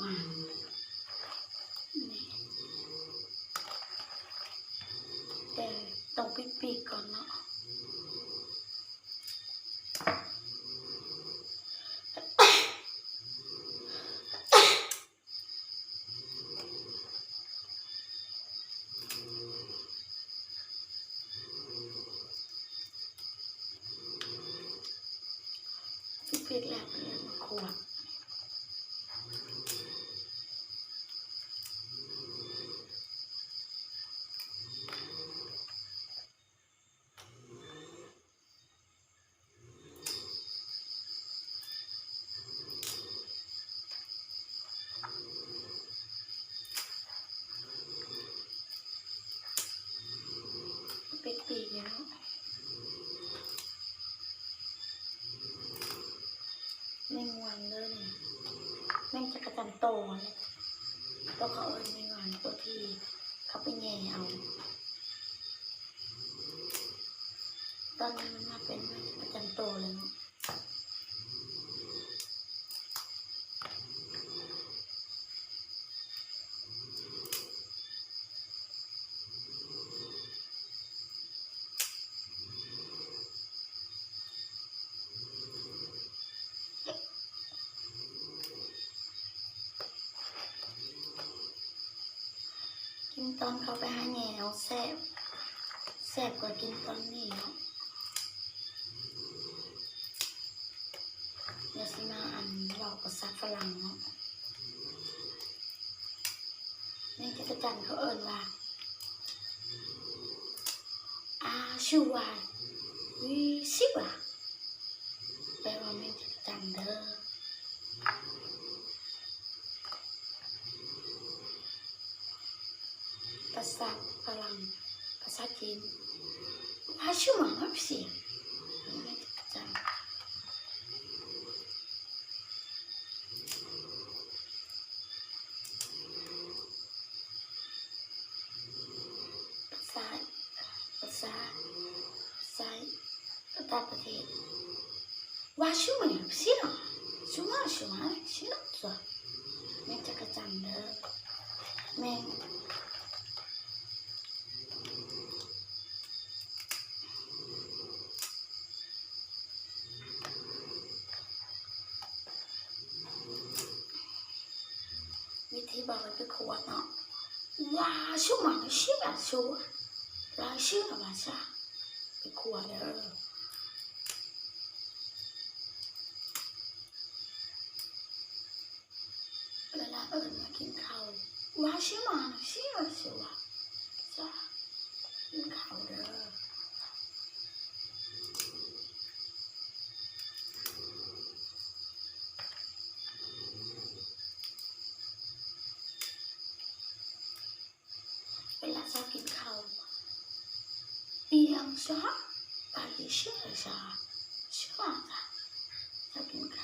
ນີ້ ແຕ່ຕ້ອງປິດປີກກ່ອນເນາະ. ປິດແລ້ວ ເອົາມາຂວດ. ປິດປີກແລ້ວເນາະ. ແມງວັງເດີນີ້ ແມງຈັກກະຈັນໂຕຫັ້ນແຫຼະ ໂຕເຂົາເອີ້ນແມງວັງ ໂຕທີ່ເຂົາໄປແຍ່ເອົາ. ຕອນນີ້ມັນມາເປັນແມງຈັກກະຈັນໂຕແລ້ວເນາະ. ກິນຕອນເຂົາໄປຫາແຍ່ເອົາແຊບ ແຊບກວ່າກິນຕອນນີ້ເນາະ. ດຽວຊິມາ ອັນ ເວົ້າພາສາຝຣັ່ງເນາະ. ແມງຈັກກະຈັນເຂົາເອີ້ນວ່າ ອາຊູວາ ວິຊິວາ ແປວ່າແມງຈັກກະຈັນເດີ. ພາສາຝຣັ່ງ ພາສາຈີນ ວາຊູມາ ມາເຊຍ ແມ່ນຈັກກະຈັນ. ພາສາ ພາສາ ພາສາຕ່າງປະເທດ ວາຊູມາ ເຊຍ ຊູມາ ຊູມາ ເຊຍ ແມ່ນຈັກກະຈັນເດີ ແມ່ນ. ວິທີບອກໃຫ້ໄປຂວດເນາະ ວາຊູມາ ເຊຍ ຊູ ລາເຊຍ ວາຊາ ໄປຂວດເດີ. ເວລາເອີ້ນມາກິນເຂົ້າ ວາຊິມາຊິວາຊິວາ ຊາ ກິນເຂົ້າເດີ. ເວລາຊາກິນເຂົ້າ ອຽງຊາ ປາລີເຊຍຊາ ຊາ ຊາກິນເ